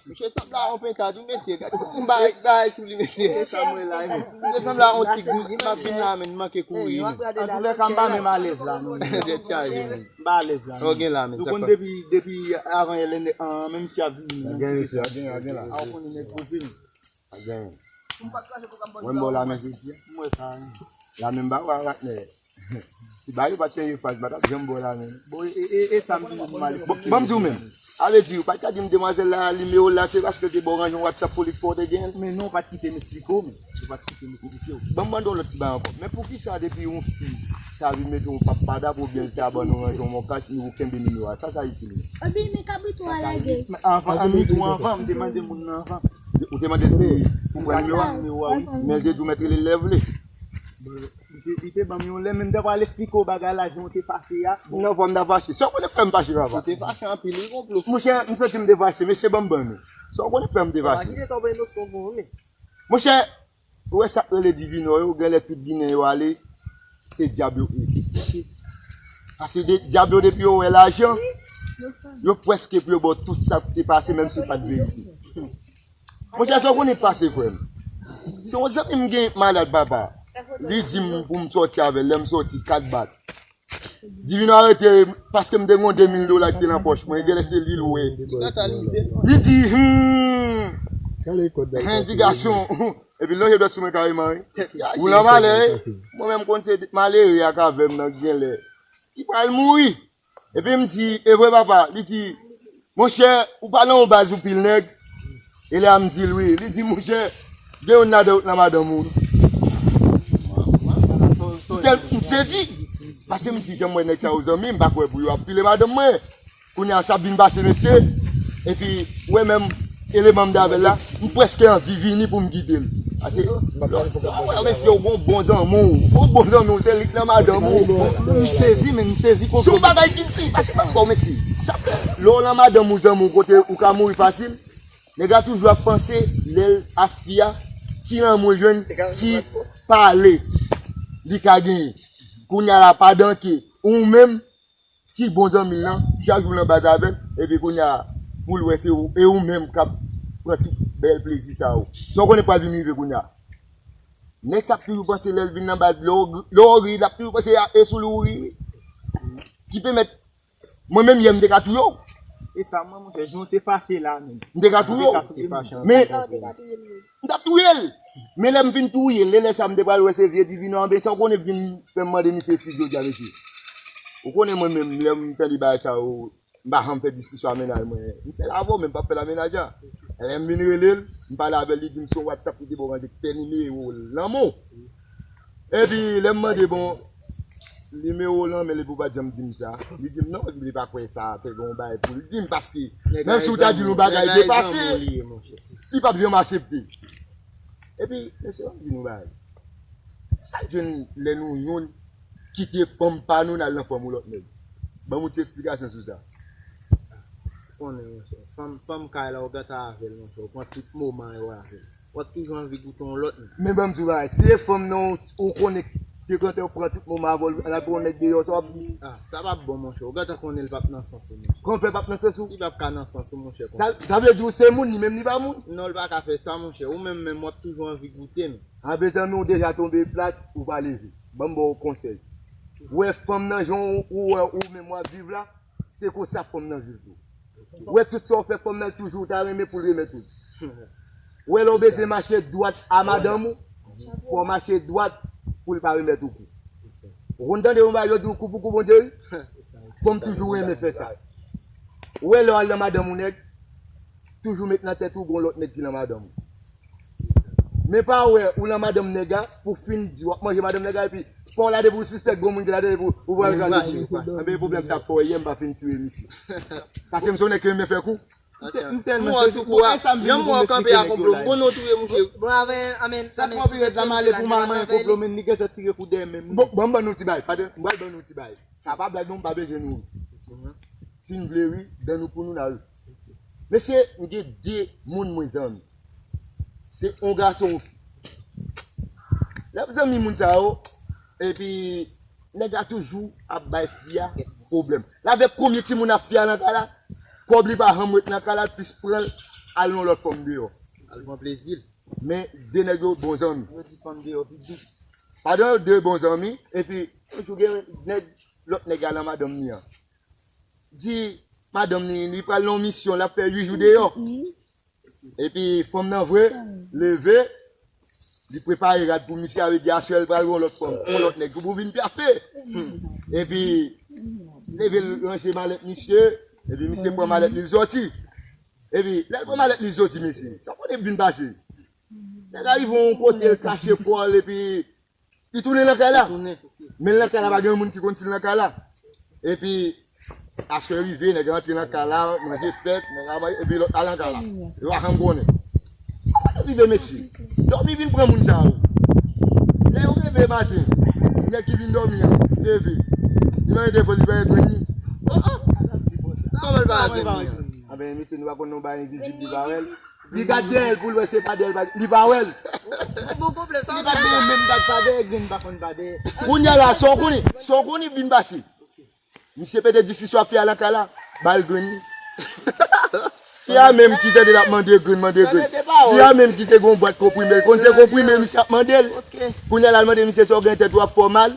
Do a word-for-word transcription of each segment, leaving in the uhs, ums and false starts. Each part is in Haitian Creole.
Misye sanble a yon pentad wi mesye. Gade yon bagay, bagay sou li mesye. Misye sanble a yon ti gou. M ap vin la men, m manke kouri men. Antoulèka m pa menm alèz la non. Tèt chaje men. M pa alèz la non. Ou gen la men. Ou konn depi, depi avan yè lè nèg an menm si ap vini. Gen mesye, gen, gen la. A ou konnen nèg pwofil. Gen. Mwen ba w lamen jodi a. Mwen sa wi. Lamen m ba w a patnè. Si bagay yo pa t chanje faz, m pa t ap janm ba w lamen. Bon, e, e, e sa m toujou di m ale. Bon, ban m di w menm. A vle di, ou pa t ka di m demwazèl la, nimewo l la, se paske l te ba w ranje yon WhatsApp pou li k fè w te gen l? Men non, ou pa t kite m esplike w, men. Ou pa t kite m esplike w. Ban m mande w lòt ti bagay ankò. Men poukisa depi yon fi ta vin mete yon pap padap oubyen l ta ban nou ranje yon mokach, nou kenbe nimewo a? Sa sa itil li? Ebyen, men kabrit ou a lage. Anvan, an mi tou anvan, m te mande moun nan anvan. Ou te mande l si pou pran nimewo a? Nimewo a, wi. Men l te di w mèt rele l lè w vle. Li te, li te ban m yon lè, men m ta pral esplike w bagay la, jan w te fache a. Bon. Non, fò m ta fache. Sa w konnen k fè m fache, papa? Ou te fache anpil, wi, konplo. Monchè, m santi m te fache, mesye ban m ban nou. Sa w konnen k fè m te fache? Papa, kite tòpè inosan pou ou, men. Monchè, ou wè sa k rele divinò yo, genlè tout Ginen yo ale, se dyab yo k rete. Paske de, dyab yo depi yo wè lajan, yo prèske pou yo ba w tout sa k te pase, menm si w pa t verifye. Monchè, sa w konnen k pase, frè m? Se yon zanmi m gen malad, papa. Li di m pou m sòti avè l, lè m sòti, kat bat. Divino arete, paske m te gen yon de mil dola ki te nan pòch mwen, genlè se li l wè. Li di, hmm, hen, di gason. Epi l lonje dwèt sou mwen kareman, wi. Ou nan malè, wi. Mwen menm konn se malere a k avè m nan genlè. Li pral mouri. Epi m di, e vre papa? Li di, monchè, ou pa nan yon baz ou pil nèg? E lè a m di l wi. Li di, monchè, gen youn ladan yo k nan madanm ou. M tèl, m sezi. Paske m di, jan m wè nèg sa yo zanmi, m pa kwè pou yo ap file madanm mwen. Kounye a, sa ap vin pase, mesye. Epi, ou wè menm eleman m t avè l la, m prèske anvi vini pou m kite l. Paske, lè w wè mesye, ou gon bon zanmi w. Ou bon zanmi w, se li k nan madanm ou. M sezi, men m sezi. Si yon bagay ki di, paske ban m ba w, mesye. Sa fè, lè w nan madanm ou, zanmi w, kote ou ka mouri fasil, nèg la toujou ap panse, lè l ak fi a, ki lanmou l jwenn, ki pale li ka genyen. Kounye a la, pa danke. Ou menm, ki bon zanmi l lan, chak jou l nan baz avè l, epi kounye a, pou l wè se ou, e ou menm k ap pran tout bèl plezi sa yo. Sa w konnen pral vin rive kounye a? Nèg sa ap toujou panse lè l vin nan baz, lè w, lè w ri, l ap toujou panse a, e sou li w ri, wi. Ki pèmèt, mwen menm yè m te ka touye w. E sa, mwen, monchè, jan w te fache la menm. M te ka touye w. Men, m t ap touye l. Men lè m fin touye l, e lè sa m te pral wè se vye Divino an, men sa w konnen vin fè m mande misye eskiz jodi a, mesye. Ou konnen mwen menm, lè m tande bagay sa yo, m pa janm fè diskisyon ak mennaj mwen. M fè l avè w, men m p ap fè l ak mennaj la. Lè m vin rele l, m pale avè l, li di m se yon WhatsApp li te ba w ranje, fè nimewo l nan men w. Epi, lè m mande, bon, nimewo w nan men l epi w pa t janm di m sa. Li di m non, li pa kwè sa, te gen yon bagay pou l di m, paske menm si w ta di l yon bagay depase, li p ap janm aksepte. Epi, mesye, ban m di nou bagay. Sa k jwenn lè nou youn kite fanm pa nou, n al nan fanm yon lòt nèg? Ban m yon ti esplikasyon sou sa. Ou konnen, monchè. Fanm, fanm kay la, ou gata avè l, monchè. Ou pran tout moman yo avè l. W ap toujou anvi goute yon lòt moun. Men ban m di w bagay, si e fanm nan ou, ou konnen te gentan pran tout moman avè w, l al pran yon nèg deyò, sa w ap di? Ah, sa p ap bon, monchè. Ou gentan konnen l p ap nan sans ou, monchè. Kòman fè l p ap nan sans ou? Li p ap ka nan sans ou, monchè, konsa. Sa, sa vle di w se moun, li menm li pa moun? Non, l pa ka fè sa, monchè. Ou menm menm, w ap toujou anvi goute, non. Anben, zanmi, ou deja tonbe plat, ou pa leve. Ban m ba w konsèy. Ou wè fanm nan, jan ou, ou wè ou menm w ap viv la, se konsa fanm nan viv tou. Ou wè tout sa w fè fanm nan toujou ta renmen pou l remèt ou. Ou wè lè w bezwen mache dwat a madanm ou, fò w mache dwat pou l pa remèt ou kou. Ou konn tande yon bagay yo di w kou pou kou Bondye wi? Fanm toujou renmen fè sa. Ou wè lè w al nan madanm ou nèg, toujou met nan tèt ou gon lòt nèg ki nan madanm ou. Men pa wè ou nan madanm nèg la, pou fin di w ap manje madanm nèg la, epi pa w la depi w sispèk gon moun ki la depi w pral kraze ti. Anben pwoblèm sa ap fè w yè m pa fin touye misye. Paske m se yon nèg ki renmen fè kou. M tèlman sezi kou e sa m vin pou m esplike nèg yo la. Bon, non, touye mouche. Bon, avè, amèn, sa amèn, twòp rèd la m ale pou m al manyen konplo, men li gentan tire kou dèyè men m. Bon, ban m ban nou ti bagay, pa de, m pral ban nou ti bagay. Sa pa blag non, m pa bezwen nou ri. Si n vle ri, dan nou pou nou n a ri. Mesye, m gen de moun mwen zanmi. Se yon gason, yon fi. Lè m zanmi moun sa yo, epi nèg la toujou ap bay fi a pwoblèm. L avèk konbyen timoun ap fi a nan kay la? Kòb li pa janm ret nan kay la, l plis pran l al yon lòt fanm deyò. Al pran plezi l. Men de nèg yo bon zanmi. Yo di fanm deyò pi dous. Padan yo de bon zanmi, epi yon jou gen nèg, lòt nèg al nan madanm li an. Di madanm li, li pral nan yon misyon, l ap fè uit jou deyò. Epi fanm nan vre, leve, li prepare rad pou misye, sa vle di aswè l pral wè yon lòt fanm, yon lòt nèg pou vin pyafe. Epi leve l ranje malèt misye, epi misye pran malèt li, l sòti. Epi lè l pran malèt li, l sòti, mesye, sa konnen vin pase. Nèg la rive yon kote, l kache kò l, epi li tounen nan kay la. Li tounen. Men l nan kay la, pa gen moun ki konn si l nan kay la. Epi aswè rive, nèg la antre nan kay la, manje fèt, nèg la manje, epi lòt la nan kay la. Yo pa janm konnen. Sa konnen rive, mesye, dòmi vin pran moun sa yo. Lè yo leve maten, nèg ki vin dòmi an leve, li mande telefòn, li pa gen grenn li. Oh, oh. Kòman l pa gen grenn li an? Anben, mesye, nou pa konn non bagay envizib, li pa wè l. Li gad dèyè l pou l wè se pa dèyè l, li pa wè l. Li pa gen menm bag pa dèyè, grenn pa konn pa dèyè. Kounye a la, sa w konnen, sa w konnen vin pase. Misye pete dis li swa fi a nan kay la, ba l grenn li. Fi a menm ki tande l ap mande grenn, mande grenn. Fi a menm ki te gon bwat konprime, l konn se konprime misye ap mande l. Kounye a la, l mande misye sa w gen tèt ou ap fè w mal.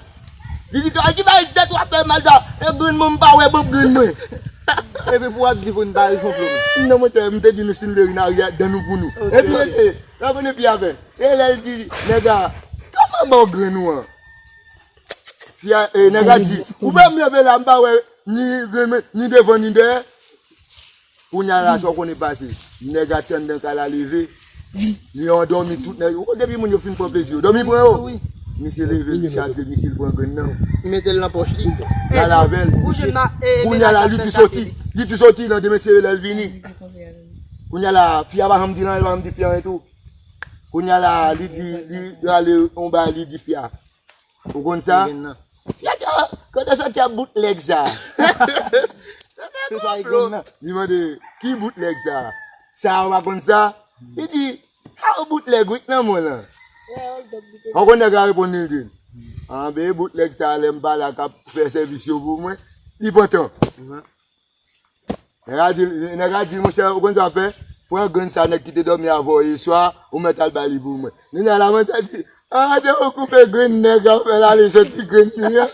Li di, "Ay, ki bagay tèt w ap fè mal sa? E grenn mwen, m pa wè, ban m grenn mwen." Epi pou w ap di pou n ba l konpliman. Non, mwen te, m te di nou si n vle ri n a ri ak dan nou pou nou. Epi, e, e, la konnen fi a fè. E lè l di nèg la, "Kòman ban w grenn ou an?" Fi a, e, nèg la di, "Ou wè m leve la, m pa wè ni grenn mwen, ni devan, ni dèyè." Kounye a la, sa w konnen pase. Nèg la te anndan kay la leve. Li andòmi tout nèg yo. Depi moun yo fin pran plezi yo, dòmi pran yo. Misye leve, li chaje, misye l pran grenn nan. Li mete l nan pòch li. L al avè l. Kounye a la, li tou soti. Li tou soti nan demen sere lè l vini. Kounye a la, fi a pa janm di l anyen, li pa janm di fi a anyen tou. Kounye a la, li di, li, li ale yon bagay, li di fi a. Ou konn sa? Fi a di, "Oh, kote w soti ak boutlèg sa?" Se sa e gen nan. Li mande, "Ki boutlèg sa?" Sa ou pa konn sa? Li di, "A, yon boutlèg wi k nan men w lan." Ou konn nèg la reponn li di, "Anben, boutlèg sa lè m pa la k ap fè sèvis yo pou mwen, li pantan." Nèg la di, nèg la di, "Monchè, ou konn sa w ap fè? Pran grenn sa nèg ki te dòmi avè w yèswa, ou mèt al ba li pou mwen." Nina la, mwen te di, "Ah, te ou koupe grenn nèg la, ou fè l ale soti grenn li an."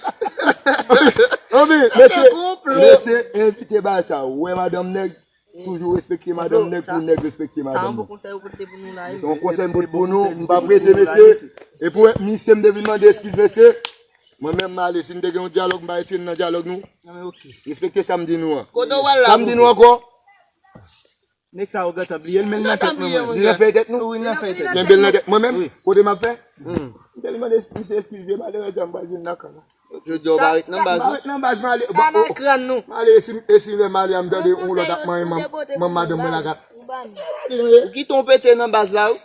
Anben, mesye, mesye, evite bagay sa. Ou wè madanm nèg, toujou respekte madanm nèg pou nèg respekte madanm ou. Se yon konsèy m pote pou nou, m pa prete, mesye. E pou misye, m te vin mande eskiz, mesye. Mwen menm, m ale, si n te gen yon dyalòg, m pa retire n nan dyalòg nou. Respekte sa m di nou an. Sa m di nou ankò. Nèg sa yo gentan bliye l, men l nan tèt mwen, mwen. Li nan fè tèt nou? Wi, l nan fè tèt. Kenbe l nan tèt. Mwen menm, kote m ap fè? M te vin mande misye eskiz, vye malerèz, m pral vin nan kay la. Jodi a, ou pa ret nan baz, non? M pa ret nan baz, m ale. Sa nan kràn nou. M ale, e si, e si lè m ale a, m tande yon lòt ap manyen manm, manm madanm mwen lakay. Ou kite yon pete nan baz la, wi.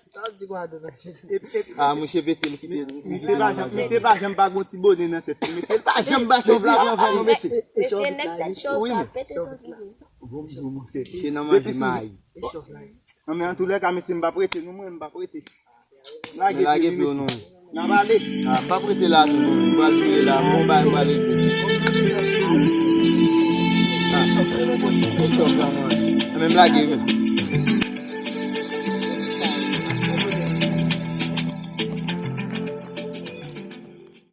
Sa w di gwa de nan cheve? Ah, mouche pete m kite. Misye pa janm, misye pa janm pa gon ti bone nan tèt li. Misye pa janm pa chòv la anvan non, mesye. Mesye, nèg tèt chòv sa pete santi li. Se nan manje mayi. Non, men antoulèka, mesye, m p ap rete non, mwen, m p ap rete. Lage pye nou, mesye. N ap ale. Ah, m p ap rete la tou non, m pral vire la. Bon bagay, m pral rete. Ah, e chòv la, mwen. Menm lage, men.